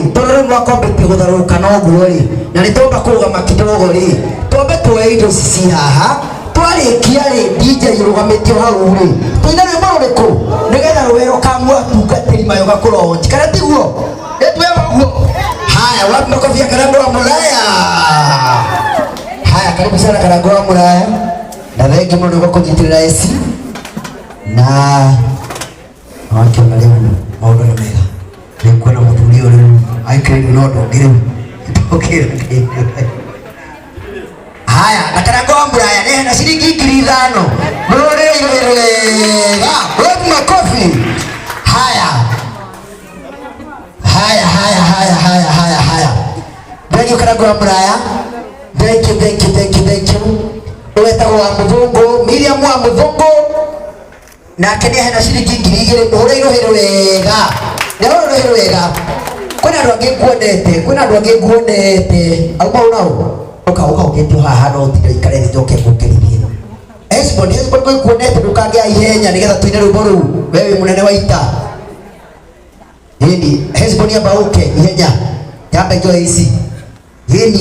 Rĩ tondũ rĩu mwakwambĩtie gũtharũka noguo rĩ, na nĩ twamba kũrũgama kidogo rĩ, twambe tuoe indo ici ci haha. Twarĩkia rĩ, DJ ũrũgamĩtio hau rĩ, tũine rwĩmbo rũrĩkũ nĩgetha rũwe rũkamua atungatĩri mayoga kũronji, kana tiguo? Ĩtwewa ũguo. Haya, wapi makofi ya Karango wa Mũraya? Haya, karibu sana Karango wa Mũraya, na thengi mũno nĩ kũnyitĩrĩra eci na wakĩona rĩu maũndũ nĩ mega. Nĩ kuona mũthuri ũyũ rĩu aikarĩirwo na ũndũ ũngĩ rĩu ndũkĩra kĩndũ. Haya, na Karango wa Mũraya nĩ hena ciringi 5,000. Mũrũrĩre wega, wapi makofi? Haya, haya, haya, haya, haya, haya, haya. Thank you, Karango wa Mũraya. Thank you, thank you, thank you, thank you. Wetagwo wa Mũthũngũ, Miriam wa Mũthũngũ, nake nĩ ahena ciringi 2,000. Mũhũre irũhĩ wega, nĩ ahũre rũhĩ wega. Kwĩna andũ angĩ nguonete, kwĩna andũ angĩ nguonete auma u nao ũka ũka ũkĩtio haha, no ũtinde ũikare thĩ njoke ngũkĩrithie. Hesbon, Hesbon, kwĩ nguonete, ndũkangĩa ihenya nĩgetha tũine rwĩmbo rũu. We wĩ mũnene wa ita. Ĩni Hesbon, amba ũke ihenya, yamba indo ici. Ĩni.